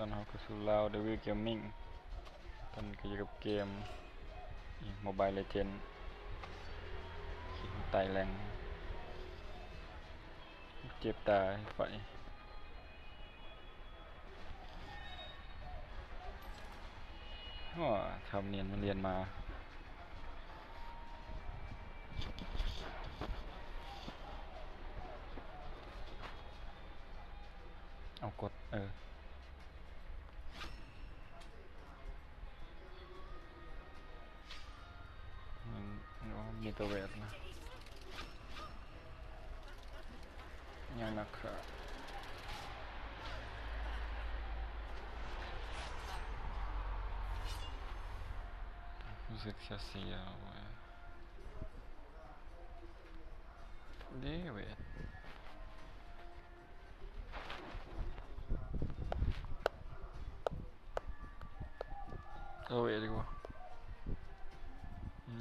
ຕອນເຮົາເຂົ້າສູ່ລາວ The Real Gaming ຕອນນີ້ກໍຢູ່ກັບເກມ Mobile Legend ທີ່ໄຕ່ແລັງ ເຈັບຕາໄຟ. ໂອ້ ທຳນຽນມາລຽນມາ. ເອົາກົດ ເອີ ມັນ ໂອ້ ມີແຕ່ແຫວນນະ ຍັງນະຄະ ຮູ້ສຶກເສຍໆ ເດເວດ. ເອົາເວດດີກວ່າ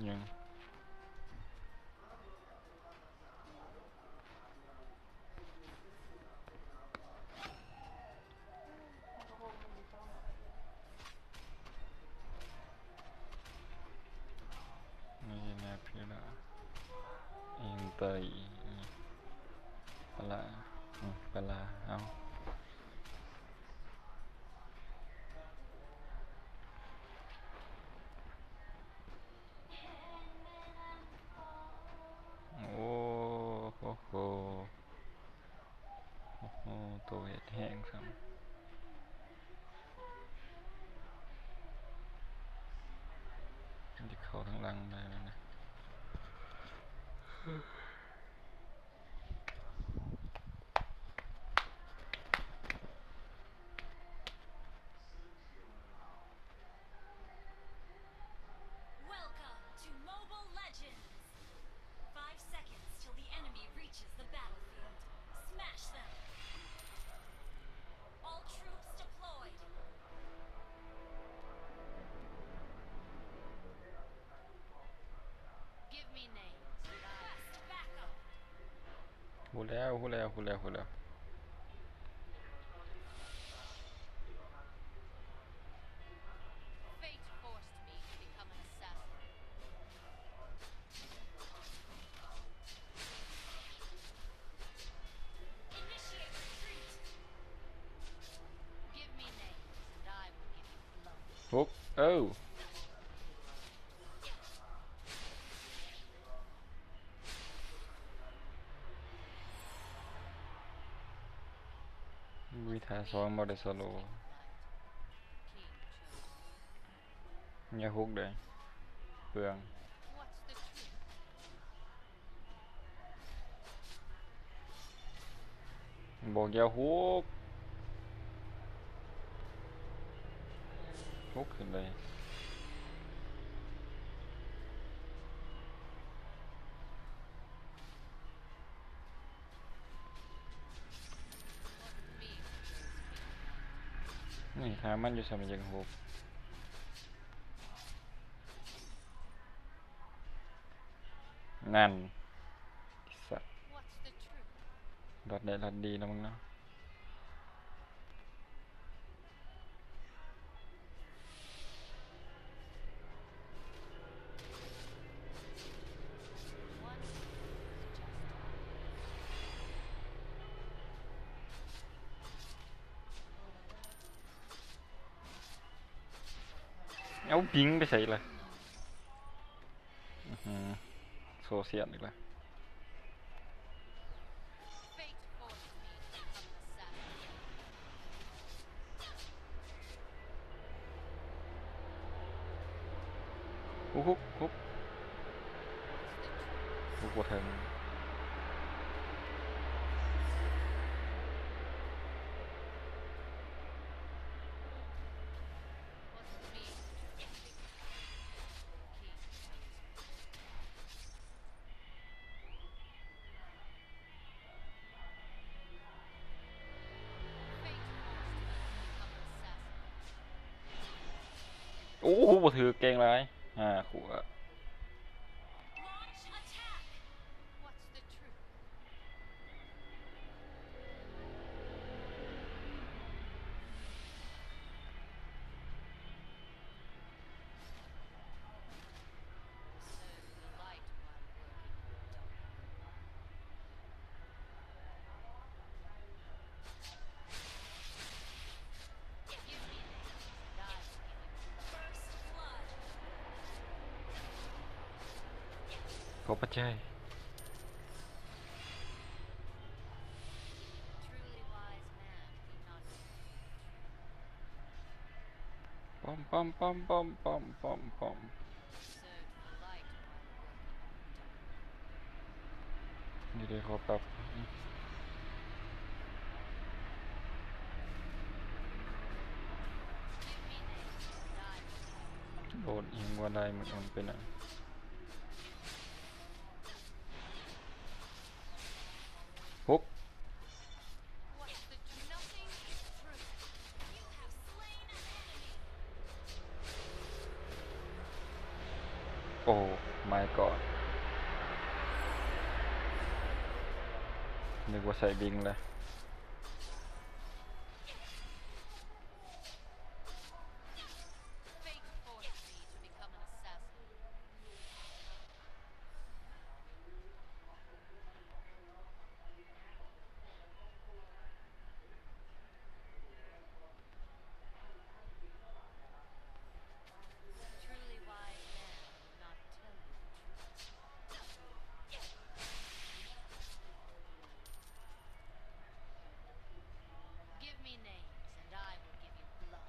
ຍັງ ນີ້ນະ ເພລາ ເອັນເຕີ ປະລາ ອືມ ປະລາ ເອົາ. ໂອ້ໂຫໂຫ ໂອ້ໂຫ ໂຕເຮັດແຮງຊ້ຳ ມັນຊິເຂົ້າທາງຫຼັງໄດ້ແລ້ວນະ. Welcome to Mobile Legends! Five seconds till the enemy reaches the battlefield. Smash them! All troops deployed! Give me names and I will give you blows. ຮູ້ແລ້ວ ຮູ້ແລ້ວ ຮູ້ແລ້ວ ຮູ້ແລ້ວ. Fate forced me to become an assassin. Initiate retreat. Give me names and I will give you blows. ໂອ້ ມີທ່າສອງບໍ່ໄດ້ສະໂລ ຢ່າຮຸກເດີ້ ເປືອງ. ບອກຢ່າຮຸກ ຮຸກຂຶ້ນເລີຍ. ນີ້ ຖ້າມັນຢູ່ຊັ້ນ ມັນຍັງຮຸກ. ນັ້ນ ໄອ້ສັດ ລັດໄດ້ລັດດີເນາະມຶງເນາະ. ເອົາ ບິງໄປໃສລະ? ອື ໂຊຊຽນອີກລະ. ໂອ້ໂຫ ໂອ້ ໂອ້ ບໍ່ເຖິງ. ໂອ້ໂຫ ບໍ່ຖືກ ເກັ່ງຫຼາຍ ຫ້າຂົວ. ຂໍປັດໄຈ. ປ້ອມ ປ້ອມ ປ້ອມ ປ້ອມ ປ້ອມ ປ້ອມ ປ້ອມ. ນີ້ເດ້ ຂໍປັບ ໂດດອີງວ່າໄດ້ ມັນ ມັນເປັນຫຍັງ? ຫົກ. ໂອ້ my god ນຶກວ່າໃສ່ບິງແລ້ວ. Give me names and I will give you blood.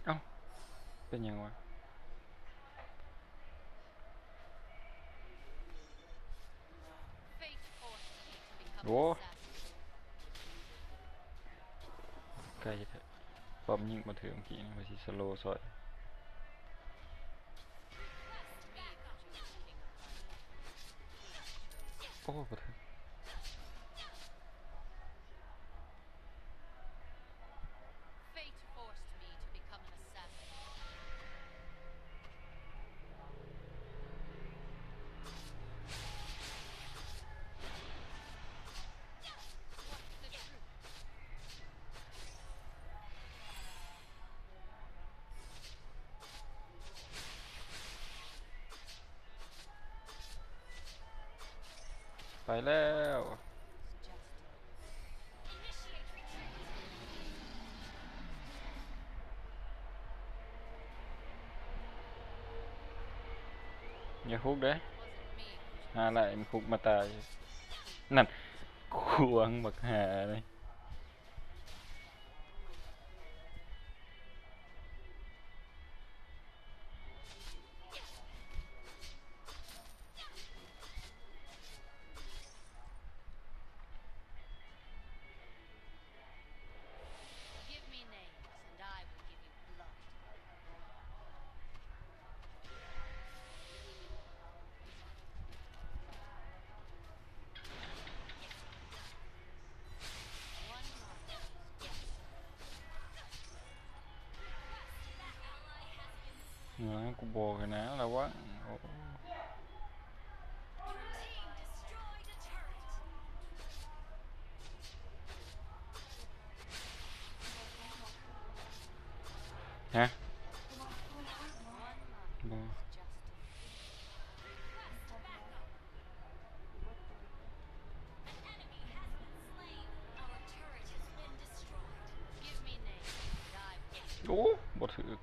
ເອົ້າ ເປັນຫຍັງວະ? ໂອ້ ໄກແທ້ ປ້ອມຍິງບໍ່ຖືກເມື່ອກີ້ນີ້ ວ່າຊິສະໂລຊ່ອຍ. ໂອ້ ບໍ່ຖືກ. Fate forced me to become an assassin. What's the truth? ໄປແລ້ວ. ຢ່າຄຸກເດ້ ຫາຫຼາຍມັນຄຸກມາຕາຍ. ນັ້ນ ຂວາງບັກຫ່າເລີຍ. Give me names and I will give you blood. ເອີ ກູບອກແລ້ວນະ ລະວັງ. ໂອ້ ຮະ? ບໍ່. ໂອ້ ບໍ່ຖືກ.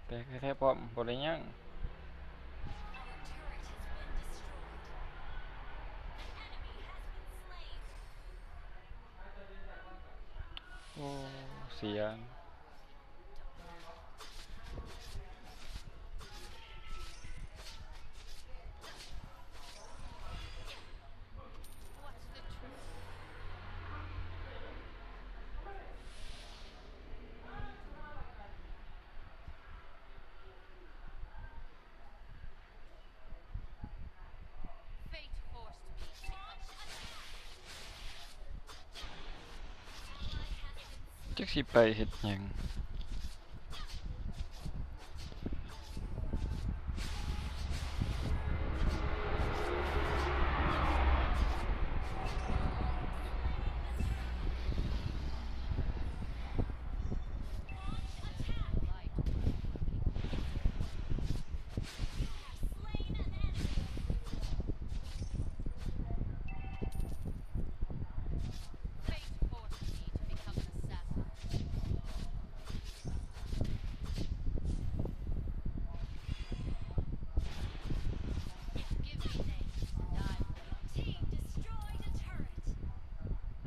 ແຕກແທ້ໆ ປ້ອມ ບໍ່ໄດ້ຫຍັງ. ໂອ້ ເສຍ. ຈັກຊິໄປເຮັດຫຍັງ.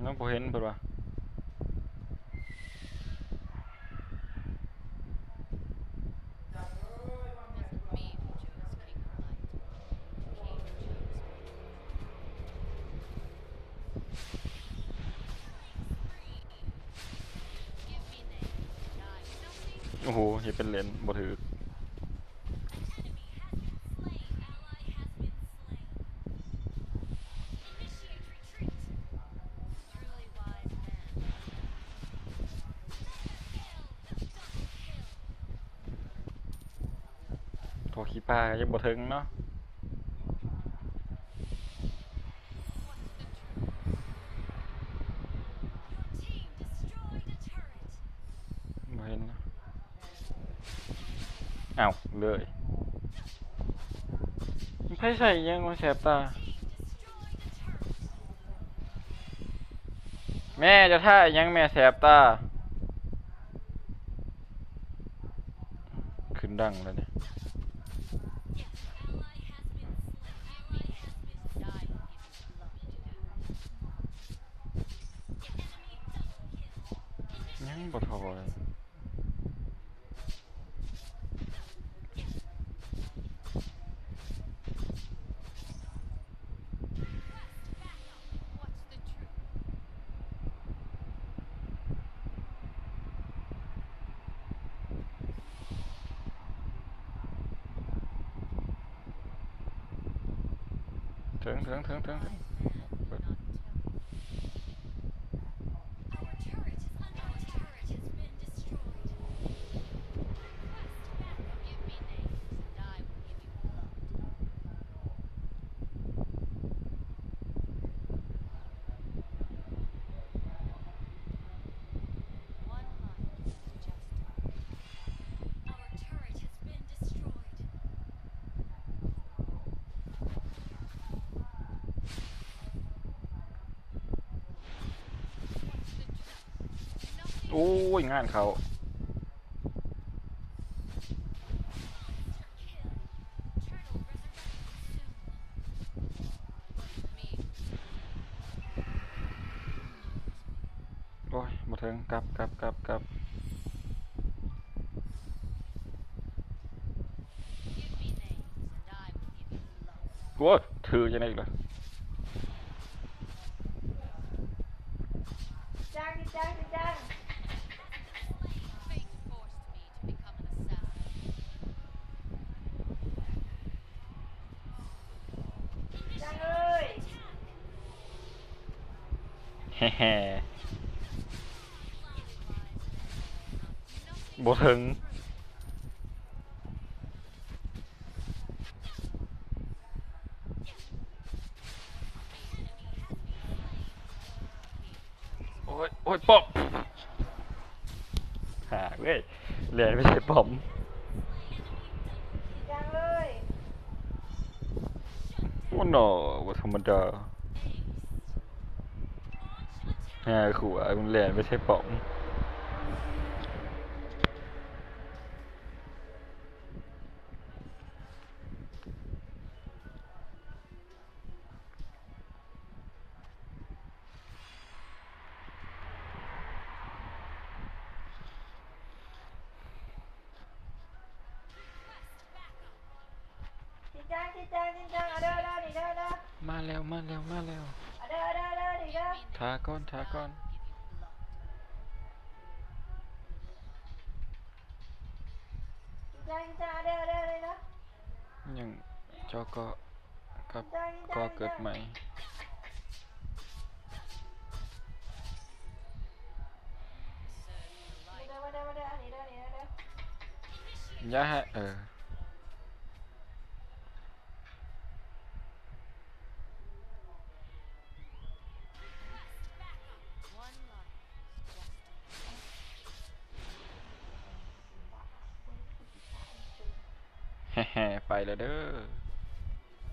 ຍັງບໍ່ເຫັນເພິ່ນວ່າ. ໂອ້ໂຫ ເຮັດເປັນເຫຼັ້ນ ບໍ່ຖືກ. ທໍ່ຂີ້ປາກໍຍັງບໍ່ເຖິງເນາະ. ບໍ່ເຫັນເນາະ. ອ້າວ ເລີຍ. ໃຜໃສ່ຫຍັງມາແສບຕາ? ແມ່ ຈະທ່າຫຍັງແມ່ ແສບຕາ. ຂຶ້ນດັງແລ້ວນີ້. ຍັງບໍ່ທໍ່ເລີຍ. ເຖິງ ເຖິງ ເຖິງ ເຖິງ ເຖິງ. Our turret has been destroyed. ໂອ້ຍ ງານເຂົ້າ. ໂອ້ຍ ບໍ່ເຖິງ ກັບ ກັບ ກັບ ກັບ. ໂອ້ຍ ຖືກຈັ່ງໃດອີກລະ. ແຮ່ໆ ບໍ່ເຖິງ. ໂອ້ຍ ໂອ້ຍ ປ້ອມ ຫາກເວີຍ ແລ່ນໄປໃສ່ປ້ອມ. ໂອ້ ໂນ ບໍ່ທຳມະດາ. ຫາ ຂົວ ມັນແລ່ນໄປໃສ່ປ້ອມ. ມາແລ້ວ ມາແລ້ວ ມາແລ້ວ. ຖ້າກ່ອນ ຖ້າກ່ອນ. ຍັງ ຈໍເກາະ ກັບ ເກາະເກີດໃໝ່. ຢ່າໃຫ້ ເອີ. ແຮ່ໆ ໄປແລ້ວເດີ. ເ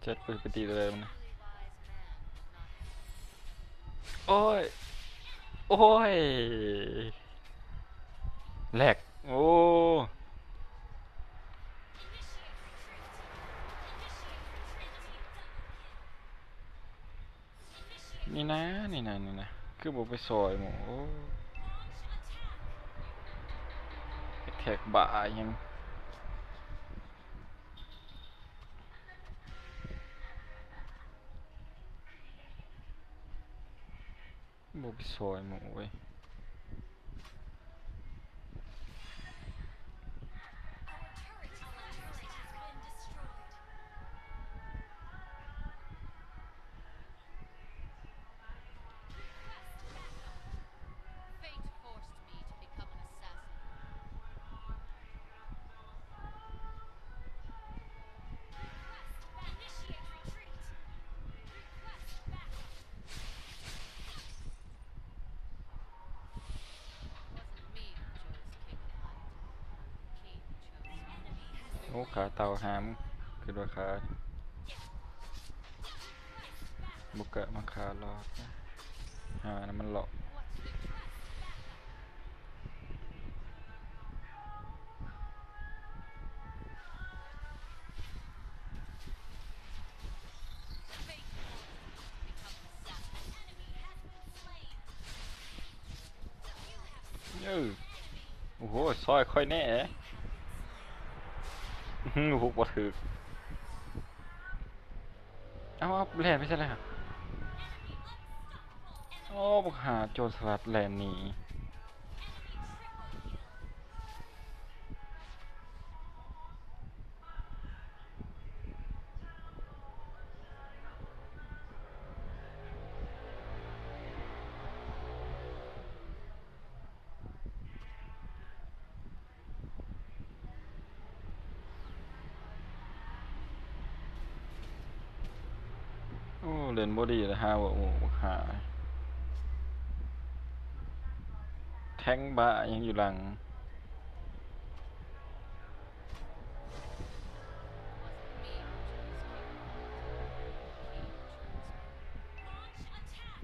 ຈັດ ກູຊິໄປຕີໂຕໃດມັນນະ. ໂອ້ຍ ໂອ້ຍ ແລັກ ໂອ້ ນີ້ນະ ນີ້ນະ ນີ້ນະ ຄືບໍ່ໄປຊ່ອຍໝູ່. ໂອ້ ແອັກແທັກບ້າຫຍັງ ບໍ່ໄປຊ່ອຍໝູ່ເວີຍ. Wasn't me who chose King of Light. King chose me. ໂອ້ ຂາເຕົ່າຫາມ ຄິດວ່າຂາ ບຸກະມາຂາຫຼອດ ຫານຳມັນຫຼອກ. What's the ເອີ ໂອ້ໂຫ ຊ່ອຍຂ້ອຍແດ່ ອື ຫຸກບໍ່ຖືກ. ເອົາ ເອົາ ແລ່ນໄປໃສລະ? ໂອ້ ບັກຫາໂຈນສະຫຼັດແລ່ນໜີ. ໂອ້ ເຫຼັ້ນບໍ່ດີລະ ຫາບໍ່ໝູ່ ບັກຫາ ແທງບ້າຫຍັງຢູ່ຫຼັງ. Launch attack.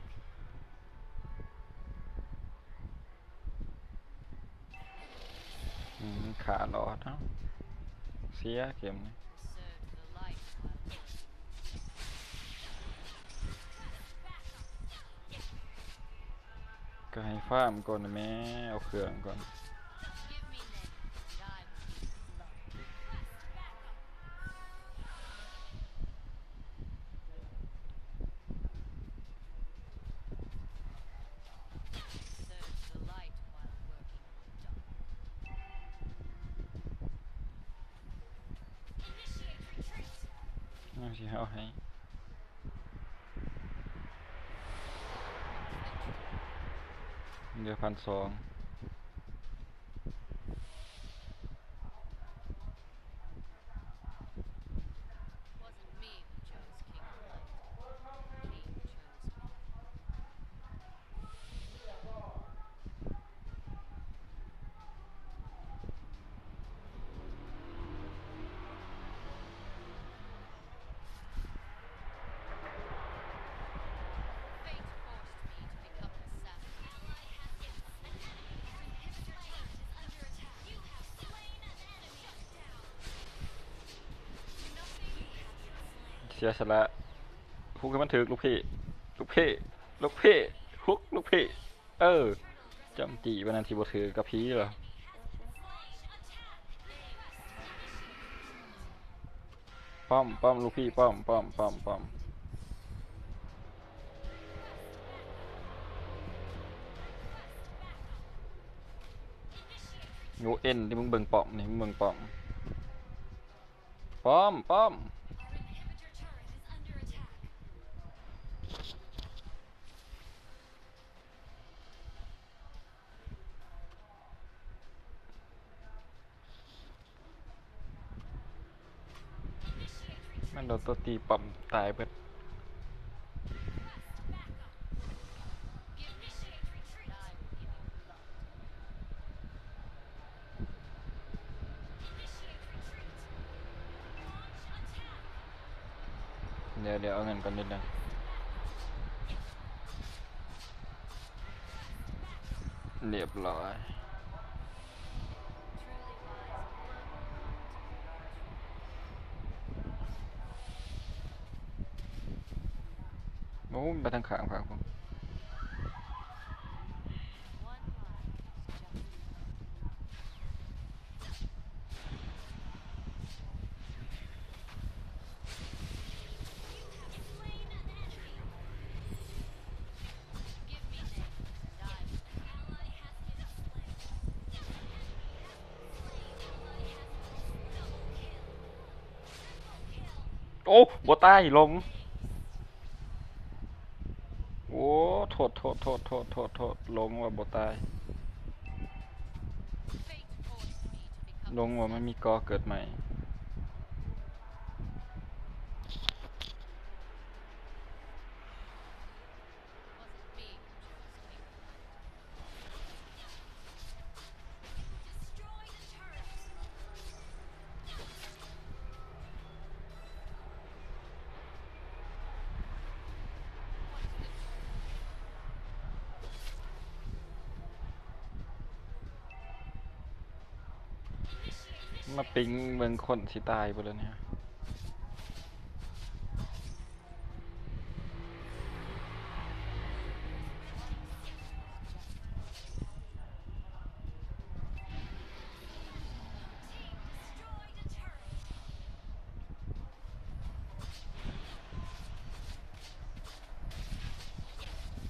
ອືມ ຂາຫຼອດເນາະ ເສຍເກມນີ້. ກໍໃຫ້ຟາມກ່ອນນະແມ່ ເອົາເຄື່ອງກ່ອນ. Serves the light while working on the dark. Initiate retreat. ເອົາຊິເອົາໃຫ້ ເຫຼືອພັນສອງ. Wasn't me who chose King of Light. King chose me. ເສຍສະຫຼະ ຮຸກໃຫ້ມັນຖືກ ລູກພີ່ ລູກພີ່ ລູກພີ່ ຮຸກ ລູກພີ່. ເອີ ຈ້ຳຈີ້ປານນັ້ນທີ່ບໍ່ຖືກກັບຜີເລີຍ. ປ້ອມ ປ້ອມ ລູກພີ່ ປ້ອມ ປ້ອມ ປ້ອມ ປ້ອມ. ໂອ້ ເອັນ ທີ່ມຶງເບິ່ງປ້ອມນີ້ ມຶງເບິ່ງປ້ອມ. ປ້ອມ ປ້ອມ. ມັນໂດນໂຕຕີປ້ອມຕາຍເບິດ. เดี๋ยว เดี๋ยวเอาเงินก่อนนิดนึง เรียบร้อย โอ้ ไปทางข้างฝั่งผม โอ้ บ่ตาย หลง โอ้ โทษ โทษ โทษ โทษ โทษ โทษ หลงว่าบ่ตาย หลงว่ามันมีกอเกิดใหม่ มาปิ๊งเบิ่งคนสิตายบ่แล้วเนี่ย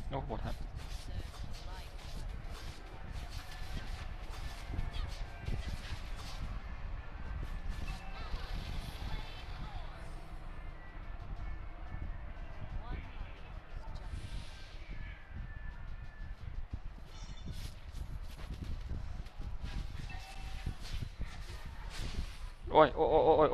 โอ้ บ่ทัน โอ้ย โอ้ย โอ้ย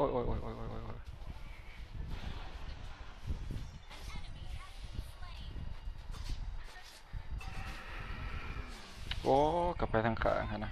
โอ้ กลับไปทางข้างหั่นนะ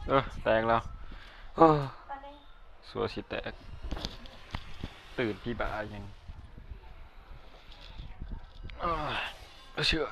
เออ แตกแล้ว เออ สัวสิแตก ตื่นพี่บ้ายัง เออ เชื่อ